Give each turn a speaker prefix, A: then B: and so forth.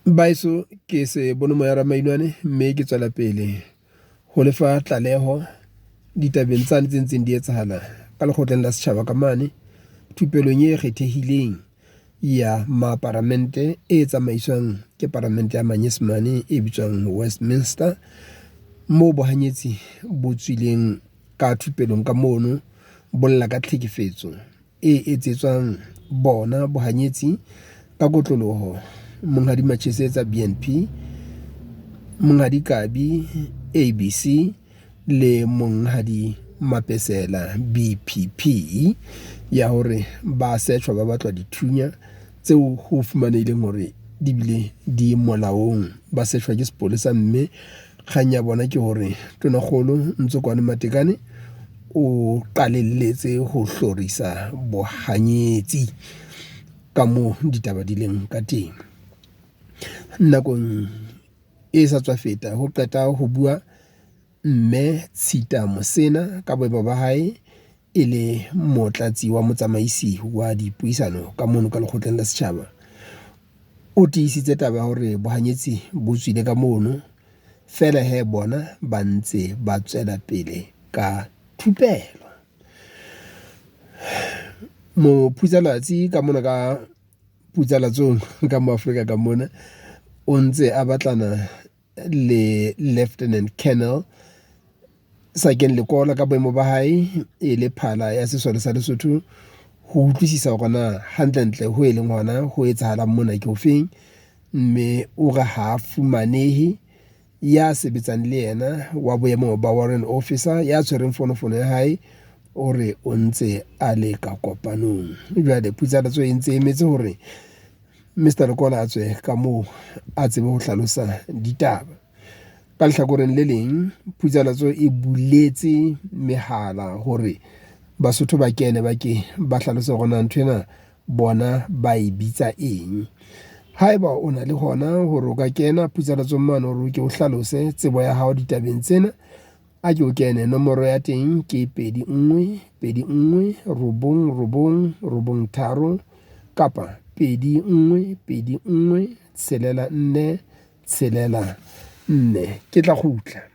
A: Baeso ke se bone moya ramainwane mme ke tswela pele ho lefa tlaleho ditabeng tsane tse ntseng di etsahala ka lekgotleng la setjhaba ka mane thupelong e kgethehileng ya maparamente e tsamaiswang ke paramente ya manyesemane e bitswang Westminster. Moo bohanyetsi bo tswileng ka thupelong ka mono, bo lla ka tlhekefetso e etsetswang bona bohanyetsi ka kotloloho. Monghadi Machesetsa B_N_P, Monghadi Kabi A_B_C le Monghadi Mapesela B_P_P ya hore ba setjhwa ba batlwa dithunya tseo ho fumanehileng hore di bile di molaong. Ba setjhwa ke sepolesa, mme kgang ya bona ke hore Tonakgolo Ntsokoane Matekane o qalelletse ho hlorisa bohanyetsi ka moo ditaba di leng ka teng. Nakong e sa tswa feta ho qeta ho bua Mme Tshita Mosena ka boemo ba hae e le motlatsi wa motsamaisi wa dipuisano ka mono ka lekgotleng la setjhaba. O tiisitse taba ya hore bohanyetsi bo tswile ka mono, feela hee bona ba ntse ba tswela pele ka thupelo. Moputsalatsi ka mona ka Putsalatsong ka mo Afrika ka mona o ntse a batlana le Lieutenant Colonel Sakeng Lekola ka boemo ba hae e le phala ya sesole sa Lesotho ho utlwisisa hore na hantlentle ho e leng hona ho etsahalang mona ke ofeng, mme o re ha fumanehe ya sebetsang le yena wa boemo ba warrant officer ya tshwereng fonofono ya hae o re o ntse a le ka kopanong. Jwale Putsalatso e ntse emetse hore Mister Lekola a tswe ka moo a tsebe ho hlalosa ditaba. Ka lehlakoreng le leng, Putsalatso e buletse mehala hore Basotho ba kene ba ke ba hlalose hore na nthwena bona ba e bitsa eng. Haeba o na le hona hore o ka kena Putsalatsong mane hore o ke o hlalose tsebo ya hao ditabeng tsena, a ke o kene. Nomoro ya teng ke 2 1 2 1 9 9 9 3 kapa 2 1 2 1 6 4 6 4. Ke tla kgutla.